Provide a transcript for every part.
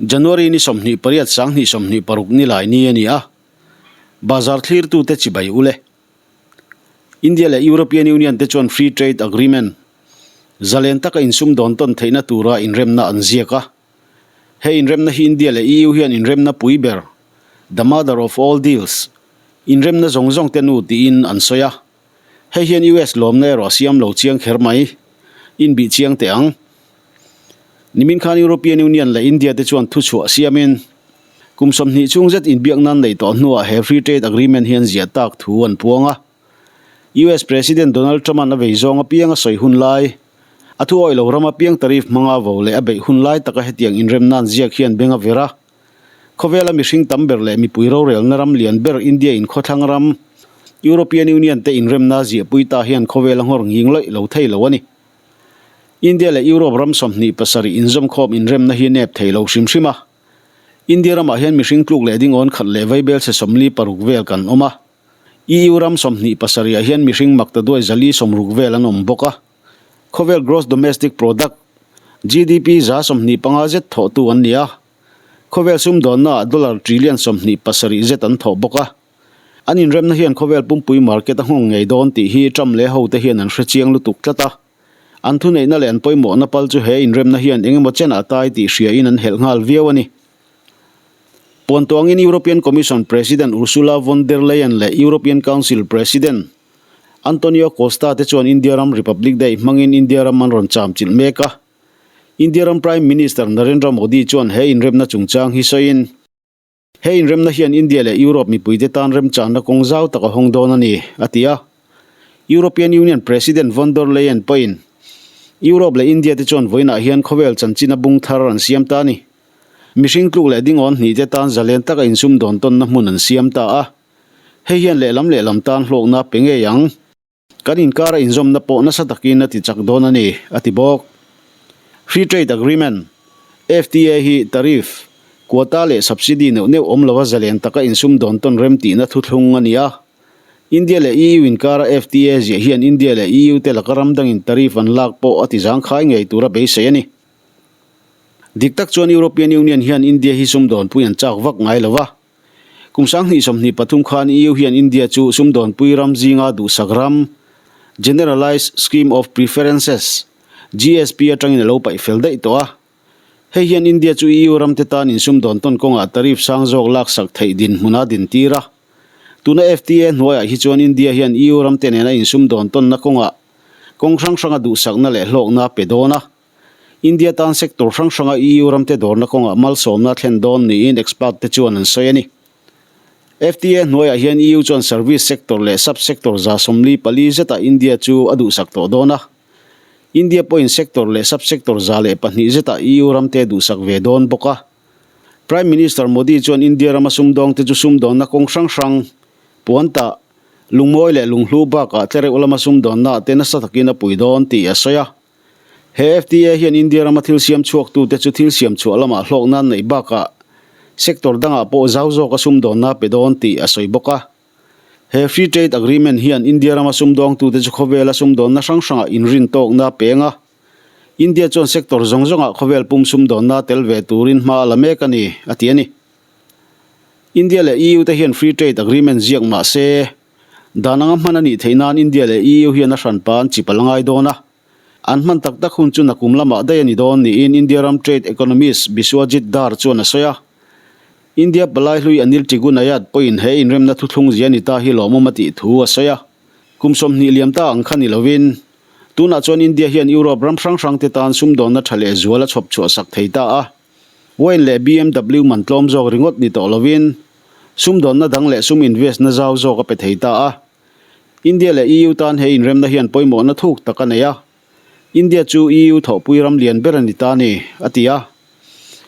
January ni 28 2026 ni lai ni a ni a, bazar thlirtute chibai ule. India leh European Union te chuan Free Trade Agreement, zalen taka insumdawn tawn theihna tura inremna an ziak a. He inremna hi India leh EU hian inremna pui ber, the mother of all deals, inremna zawng zawng te nu tiin an sawi a. Hei hian US lawmna erawh a siam lo chiang kher mai. Inbih chiang teh ang. Nimin khan European Union leh India te chuan thuchhuah siamin kum 20 chhung zet inbiak nan neih tawh hnuah he Free Trade Agreement hian ziah tak thu an puang a. US President Donald Trump-a'n a vei zawng apiang a sawi hun lai, a thu awih lo ram apiang tariff hmanga vo leh a beih hun lai taka hetiang inremna'n ziak hian beng a ver a. Khawvela mihring tam ber leh mipui rorelna ram lian ber India in khawthlang ram, European Union te inremna ziahpui ta hian khawvela nghawr nghing lawih lo thei lo a ni. India leh Europe ram 27 inzawmkhawm inremna hi nep thei lo hrim hrim a. India ramah hian mihring tluk leh dingawn khat leh vaibel chhe 46 vel kan awm a. EU ram 27 ah hian mihring maktaduai 460 vel an awm bawk a. Khawvel Gross Domestic Product, GDP, 25% zet thawhtu an ni a. Khawvel sumdawnnaah dollar trillion 27 zet an thawh bawk a. An inremna hian khawvel pumpui market a nghawng ngei dawn tih hi Trump leh hote hian an hre chiang lutuk tlat a. An thuneihna leh an pawimawhna pal chu he inremna hian eng emaw chenah tai tih hriain an helh nghal viau a ni. Puantuangin European Commission President Ursula von der Leyen leh European Council President Antonio Costa te chuan India ram Republic Day hmangin India ram an rawn cham chilh mek a. India ram Prime Minister Narendra Modi chuan he inremna chungchang hi sawiin, He inremna hian India leh Europe mipuite tan remchanna kawng zau tak a hawng dawn a ni, a ti a. European Union President von der Leyen pawhin Europe leh India te chuan vawiinah hian khawvel chanchina bung thar an siam ta a ni. Mihring tluk leh dingawn hnih te tan zalen taka insum dawn tawnna hmun an siam ta a. Hei hian lehlam lehlam tan hlawkna pe ngei ang. Kan inkara inzawmna pawh nasa takin a ti chak dawn a ni, a ti bawk. Free Trade Agreement, FTA, hi tariff, quota leh subsidy neuh neuh awm lova zalen taka insum dawn tawn rem tihna thuthlung a ni a. India leh EU inkara FTA ziah hian India leh EU te laka ram dangin tariff an lak pawh a ti zangkhai ngei tura beisei a ni. Dik tak chuan European Union hian India hi sumdawnpui an chak vak ngai lova. Kum 2023 khan EU hian India chu sumdawnpui ram zinga duhsak ram, Generalised Scheme of Preferences, GSP, atangin a lo paih fel daih tawh a. Hei hian India chu EU ramte tan insumdawn tawn kawngah tariff sang zawk laksak theih dinhmun a dintir a. Tuna FTA hnuaiah hi chuan India hian EU ramte nena insumdawn tawnna kawngah kawng hrang hranga duhsakna leh hlawkna a pe dawn a. India tan sector hrang hranga EU ramte dawrna kawngah malsawmna a thlen dawn niin expert te chuan an sawi a ni. FTA hnuaiah hian EU chuan service sector leh sub-sector 44 zetah India chu a duhsak tawh dawn a. India pawhin sector leh sub-sector 102 zetah EU ramte a duhsak ve dawn bawk a. Prime Minister Modi chuan India rama sumdawngte chu sumdawnna kawng hrang hrang, puantah, lungmawi leh lunghlu bakah tlereuh lama sumdawnnaah te nasa takin a pui dawn tih a sawi a. He FTA hian India rama thil siam chhuaktute chu thil siam chhuah lamah hlawk nan neih bakah sector dangah pawh zau zawka sumdawnna pe dawn tih a sawi bawk a. He Free Trade Agreement hian India rama sumdawngtute chu khawvela sumdawnna hrang hrangah inrin tawkna peng a. India chuan sector zawng zawngah khawvel pum sumdawnna tel ve turin hma a la mek a ni, a ti a ni. India leh EU te hian Free Trade Agreement ziak mah se, Dan anga hman a nih theih nan India leh EU hian a hranpa an chip a la ngai dawn a. An hman tak tak hun chu nakum lamah daih a ni dawn niin India ram trade economist Biswajit Dhar chuan a sawi a. India palai hlui Anil Trigunayat pawhin he inremna thuthlung zia ni ta hi lawmawm a tih thu a sawi a. Kum 20 liam ta ang kha ni lovin, tunah chuan India hian Europe ram hrang hrangte tan sumdawnna tha leh zual a chhawp chhuah sak thei ta a. Wine leh BMW man tlawm zawk ringawt ni tawh lovin, sumdawnna dang leh sum invest na zau zawk a pe thei ta a. India leh EU tan he inremna hian pawimawhna thuk tak a nei a. India chu EU thawhpui ram lian ber a ni ta a ni, a ti a.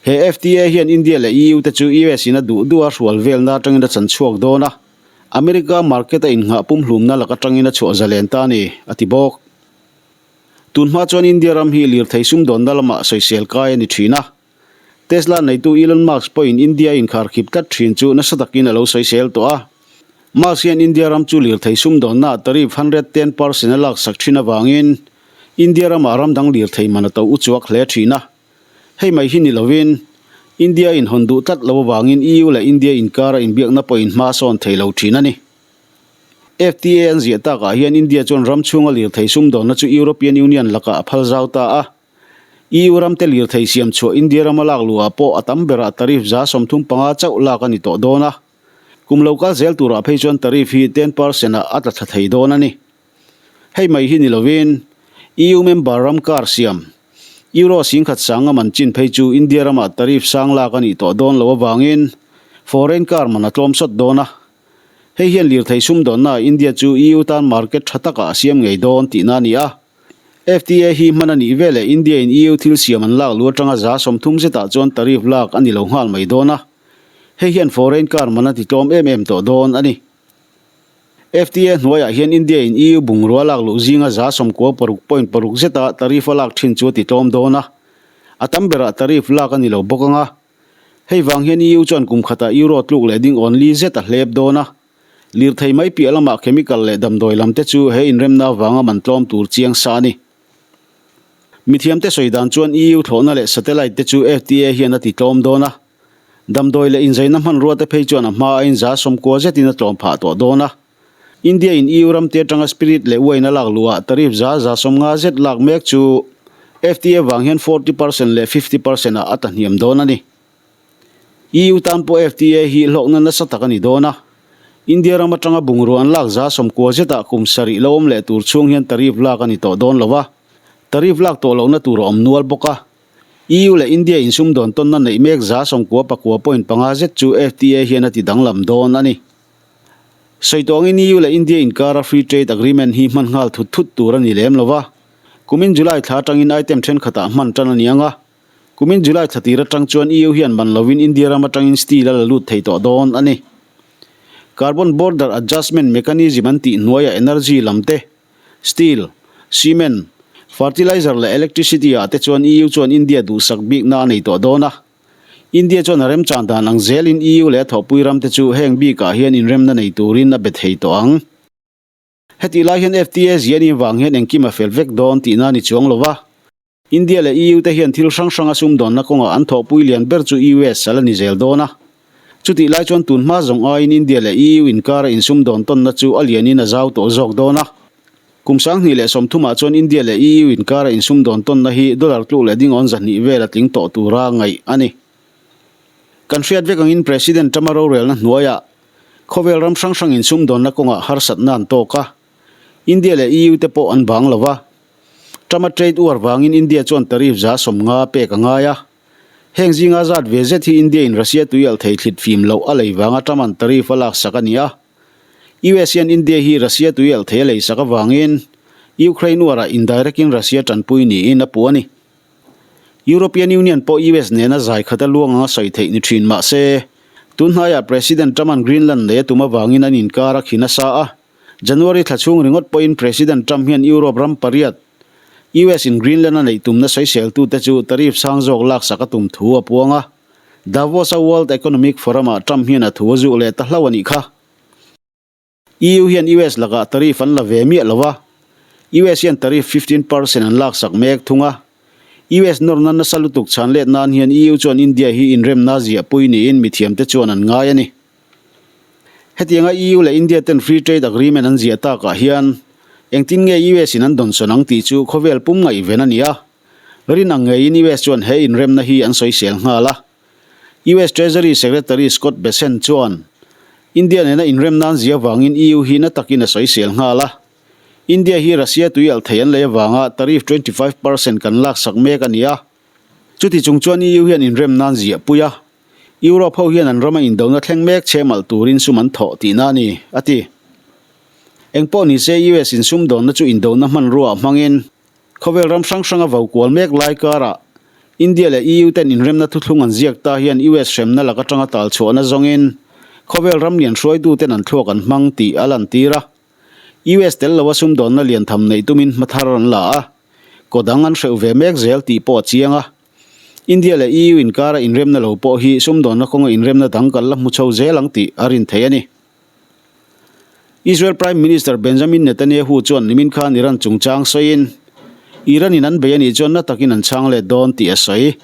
He FTA hian India leh EU te chu US in a duh duh a hrual velna atangin a chan chhuak dawn a, America market a innghah pumhlumna lak atangin a chhuah zalen ta a ni, a ti bawk. Tun hma chuan India ram hi lirthei sumdawnna lamah sawisel kai a ni thin a. Tesla neitu Elon Musk pawhin India inkharkhip tlat thin chu nasa takin a lo sawisel tawh a. Musk hian India ram chu lirthei sumdawnnaah tariff 110% a laksak thin avangin India ramah ram dang lirthei man a to uchuak hle thin a. Hei mai hi ni lovin, India in hawn duh tlat lo avangin EU leh India inkara inbiakna pawhin hma sawn thei lo thin a ni. FTA an ziah takah hian India chuan ram chhunga lirthei sumdawnna chu European Union lakah a phal zau ta a. EU ramte lirthei siam chhuah India rama lak luhah pawh a tam berah tariff 35% chauh lak a ni tawh dawn a. Kum lo kal zel turah phei chuan tariff hi 10% ah a tla thla thei dawn a ni. Hei mai hi ni lovin EU member ram car siam Euro 10,000 sanga man chin phei chu India ramah tariff sang lak a nih tawh dawn loh avangin foreign car man a tlawm sawt dawn a. Hei hian lirthei sumdawnnaah India chu EU tan market tha takah a siam ngei dawn tihna a ni a. FTA hi hman a nih veleh India in EU thil siam an lak lu atanga 30% zetah chuan tariff lak a ni lo nghal mai dawn a. Hei hian foreign car man a ti tlawm em em tawh dawn a ni. FTA hnuaiah hian India in EU bungrua lak luh zinga 96.6 zeta tariff a lak thin chu a ti tlawm dawn a. A tam berah tariff lak a ni lo bawk ang a. Hei vang hian EU chuan kum khatah euro tluk leh ding awn li zet a hlep dawn a. Lirthei mai piah lamah chemical leh damdawi lam te chu he inremna avanga man tlawm tur chiang sa a ni. Mithiamte sawi dan chuan EU thlawhna leh satellite te chu FTA hian a ti tlawm dawn a. Damdawi leh inzaina hmanrua te phei chuan a hma aiin 90% zetin a tlawm phah tawh dawn a. India in EU ram te atanga spirit leh wine a lak luhah tariff 50% zet lak mek chu FTA vang hian 40% leh 50% ah a tla hniam dawn a ni. EU tan pawh FTA hi hlawkna nasa tak a ni dawn a. India ram atanga bungrua an lak 90% zetah kum sarih lo awm leh tur chhung hian tariff lak a ni tawh dawn lo a. Tariff lak tawh lohna tur a awm nual bawk a. EU leh India insumdawn tawnna neih mek 99.5 zet chu FTA hian a ti danglam dawn a ni. Sawi tawh angin EU leh India inkara Free Trade Agreement hi hman nghal thut thut tur a ni lem lo va. Kumin July thla atangin item thenkhatah hman tan a ni ang a. Kumin July thla tir atang chuan EU hian man lovin India ram atangin steel a la lut thei tawh dawn a ni. Carbon Border Adjustment Mechanism an tih hnuaiah energy lam te, steel, cement, fertilizer leh electricity ah te chuan EU chuan India duhsak bikna a nei tawh dawn a. India chuan a remchan dan ang zelin EU leh a thawhpui ramte chu heng bikah hian inremna nei turin a be thei tawh ang. Hetih lai hian FTA ziah ni vang hian engkim a fel vek dawn tihna a ni chuang lo va. India leh EU te hian thil hrang hranga sumdawnna kawngah an thawhpui lian ber chu US a la ni zel dawn a. Chutih lai chuan tun hma zawng aiin India leh EU inkara insumdawn tawnna chu a lianin a zau tawh zawk dawn a. Kum 2030ah chuan India leh EU inkara insumdawn tawnna hi dollar tluk leh dingawn 200 vel a tling tawh tura ngaih a ni. Kan hriat vek angin President Trump-a rorelna hnuaiah khawvel ram hrang hrang insumdawnna kawngah harsatna an tawk a, India leh EU te pawh an bang lo va. Trump-a trade war vangin India chuan tariff 50% pek a ngai a. Heng zinga zat ve zet hi India in Russia tui alh thei thlit fim loh a lei vanga Trump-a'n tariff a laksak a ni a. US hian India hi Russia tui alh thei a leisak avangin Ukraine uarah indirect in Russia tanpui niin a puh a ni. European Union pawh US nena zai khata luang anga sawi theih ni thin mah se, tun hnaiah President Trump-a'n Greenland nei a tum avangin an inkar a khi nasa a. January thla chhung ringawt pawhin President Trump hian Europe ram pariat, US in Greenland a neih tumna sawiseltute chu tariff sang zawk laksak a tum thu a puang a. Davos-a World Economic Forum-ah Trump hian a thu a zuh leh ta hlauh a nih kha. EU hian US lakah tariff an la ve miah lo a, US hian tariff 15% an laksak mek thung a. US nawrna nasa lutuk chhan let nan hian EU chuan India hi inremna ziahpui niin mithiamte chuan an ngai a ni. Hetianga EU leh India ten Free Trade Agreement an ziah takah hian engtin nge US in an dawnsawn ang tih chu khawvel pum ngaihven a ni a. Rin ang ngeiin US chuan he inremna hi an sawisel nghal a. US Treasury Secretary Scott Bessent chuan India nena inremna an zia vangin EU hi na takin a sawisel nghal a. India hi Russia tui alh thei an lei avanga tariff 25% kan laksak mek a ni a. Chuti chung chuan EU hian inremna an ziahpui a. Europe ho hian an rama indona thleng mek chhem alh turin sum an thawh tihna a ni, a ti. Engpawh nise US in sumdawnna chu indona hmanrua hmangin Khawvel ram hrang hranga vo kual mek lai karah India leh EU ten inremna thuthlung an ziak ta hian US hremna lak atanga tal chhuahna zawngin khawvel ram lian hruaitu ten an thluak an hmang tih a lantir a. US tel loa sumdawnna lian tham neih tumin hma thar an la a, kaw dang an hreuh ve mek zel tih pawh a chiang a. India leh EU inkara inremna lo pawh hi sumdawnna kawnga inremna dang kan la hmu chho zel ang tih a rin theih a ni. Israel Prime Minister Benjamin Netanyahu chuan nimin khan Iran chungchang sawiin, Iran in an bei a nih chuan na takin an chhang let dawn tih a sawi.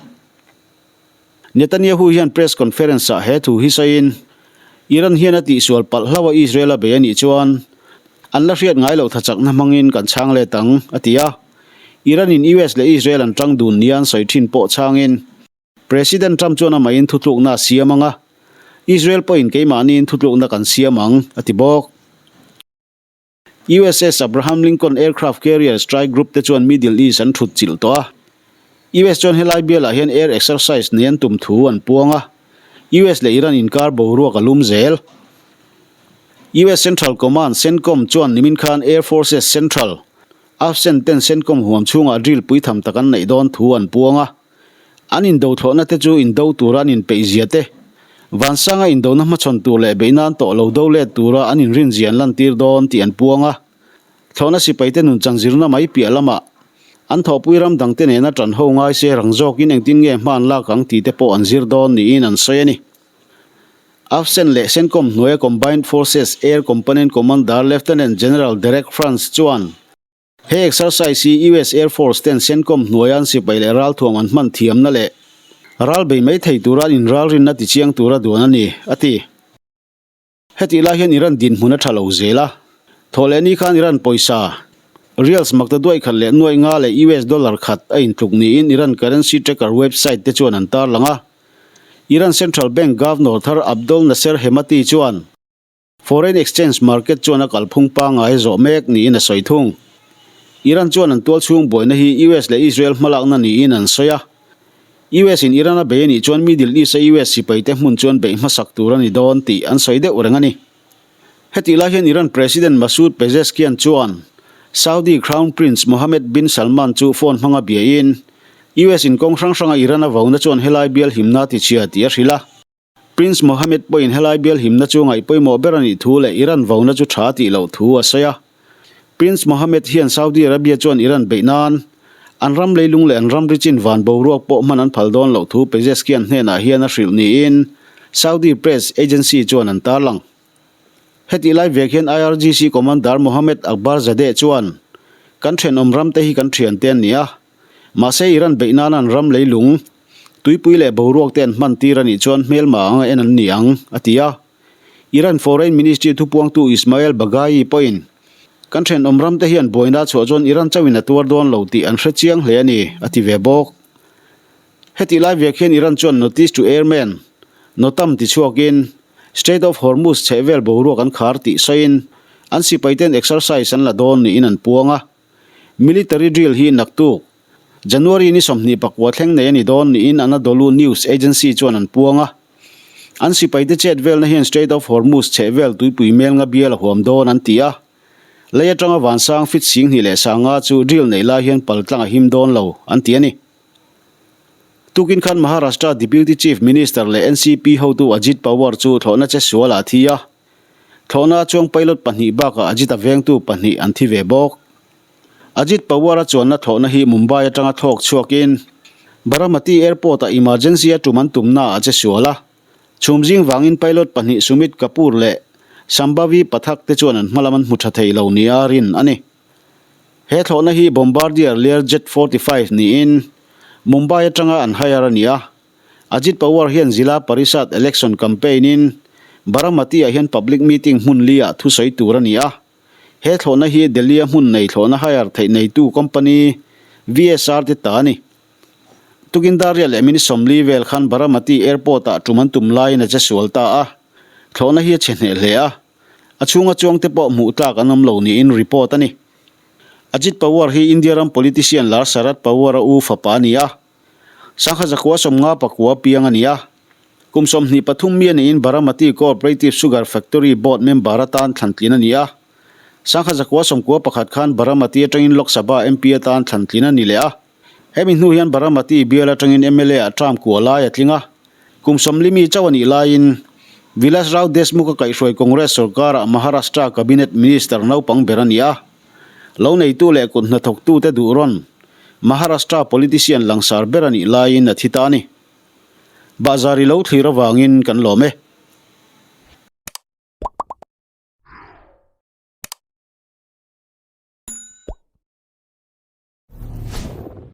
Netanyahu hian press conference-ah he thu hi sawiin, Iran hian a tihsual palh hlauh a Israel a bei a nih chuan an la hriat ngai loh thachakna hmangin kan chhang let ang, a ti a. Iran-in US leh Israel an tang dun nia an sawi thin pawh chhangin President Trump chuan amahin thutlukna a siam ang a, Israel pawhin keimahniin thutlukna kan siam ang, a ti bawk. USS Abraham Lincoln Aircraft Carrier Strike Group te chuan Middle East an thut chilh tawh a. US chuan helai bialah hian air exercise nei an tum thu an puang a. US leh Iran inkar boruak a lum zel. US Central Command, CENTCOM, chuan nimin khan Air Forces Central, AFCENT, ten CENTCOM huam chhungah drill pui tham tak an neih dawn thu an puang a. An indo thlawhna te chu indo tura an inpeih zia te, vansanga indona hmachhawn tur leh beih nan tawh lo do let tura an inrin zia an lantir dawn tih an puang a. Thlawhna sipaite nunchang zirna mai piah lamah an thawhpui ram dangte nena ṭan ho ngai se rang zawkin engtin nge hma an lak ang tih te pawh an zir dawn niin an sawi a ni. AFCENT leh CENTCOM hnuaia Combined Forces Air Component Commander Lieutenant General Derek Frantz chuan, He exercise hi US Air Force ten CENTCOM hnuaia an sipai leh ralthuam an hman thiamna leh ral bei mai thei tura an inralrinna tichiang tura duan a ni, a ti. Hetih lai hian Iran dinhmun a tha lo zel a, thawhlehni khan Iran pawisa, Rials makta duai khat leh nuaih nga leh US dollar khat a intluk niin Iran currency tracker website te chuan an tarlang a. Iran Central Bank Governor thar Abdol Nasser Hemmati chuan, Foreign exchange market chuan a kalphung pangngai zawh mek niin a sawi thung. Iran chuan an tualchhung buaina hi US leh Israel hmalakna niin an sawi a. US in Iran a bei a nih chuan Middle East a US sipaite hmun chuan beih hmasak tur a ni dawn tih an sawi deuh reng a ni. Hetih lai hian Iran President Masoud Pezeshkian chuan Saudi Crown Prince Mohammed bin Salman chu phone hmanga biain US in kawng hrang hranga Iran a vona chuan helai bial himna tichhia tih a hrilh a. Prince Mohammed pawhin helai bial himna chu ngaih pawimawh ber a nih thu leh Iran vona chu tha tih loh thu a sawi a. Prince Mohammed hian Saudi Arabia chuan Iran beih nan an ram leilung leh an ramri chin van boruak pawh hman an phal dawn loh thu Pezeshkian hnenah hian a hrilh niin Saudi Press Agency chuan an tarlang. Hetih lai vek hian IRGC Commander Mohammed Akbarzadeh chuan, Kan thenawm ramte hi kan thiante an ni a, mahse Iran beih nana an ram leilung, Tuipui leh boruak te an hman tir a nih chuan hmelma anga en an ni ang, a ti a. Iran Foreign Ministry thupuangtu Ismail Baghaei pawhin, Kan thenawm ram te hian buaina chhuah chuan Iran chauhin a tuar dawn lo tih an hre chiang hle a ni, a ti ve bawk. Hetih lai vek hian Iran chuan Notice to Airmen, NOTAM, ti chhuakin, Strait of Hormuz chhehvel boruak an khar tih sawiin, an sipaiten exercise an la dawn niin an puang a. Military drill hi naktuk, January ni 24 thleng nei a ni dawn niin Anadolu News Agency chuan an puang a. An sipaite chet velna hian Strait of Hormuz chheh vel tuipui mel nga bial a huam dawn an ti a. Lei atanga vansang fit 2500 chu drill neih lai hian pal tlang a him dawn lo an ti a ni. Tukin khan Maharashtra Deputy Chief Minister leh NCP hotu Ajit Pawar chu thlawhna che sual ah a thi a. Thlawhna chuang pilot pahnih bakah Ajit-a vengtu pahnih an thi ve bawk. Ajit Pawar-a chuanna thlawhna hi Mumbai atanga thlawk chhuakin Baramati Airport-ah emergency a tum an tumnaah a che sual a. Chhum zing vangin pilot pahnih Sumit Kapoor leh Sambhavi Pathak te chuan an hmalam an hmu tha thei lo nia rin a ni. He thlawhna hi Bombardier Learjet 45 niin Mumbai atanga an hire a ni a. Ajit Pawar hian Zila Parishad election campaign-in Baramati-ah hian public meeting hmun li-ah thusawi tur a ni a. He thlawhna hi Delhi-a hmun nei thlawhna hire theih neitu company VSR te ta a ni. Tukin Daria leh minute 40 vel khan Baramati Airport-ah tum an tum laiin a che sual ta a, thlawhna hi a chhe hneh hle a, a chhunga chuangte pawh hmuh tlak an awm lo niin report a ni. Ajit Pawar hi India ram politician lar Sharad Pawar-a u fapa a ni a, Sangha zakua 59 piang a ni a. Kum 23 mi a niin Baramati Cooperative Sugar Factory Board member atan thlantlin a ni a. Sangha zakua 91 khan Baramati atangin Lok Sabha MP atan thlantlin a ni leh a. Hemi hnu hian Baramati bial atangin mla ah term kua lai a tling a. Kum 40 mi chauh a nih laiin Vilas Rao Deshmukh a kaihhruai Congress sorkarah Maharashtra Cabinet Minister naupang ber a ni a. Lo neitu leh kut hnathawktute duh rawn Maharashtra politician langsar ber a nih laiin a thi ta a ni. Bahzar i lo thlir avangin kan lawm e.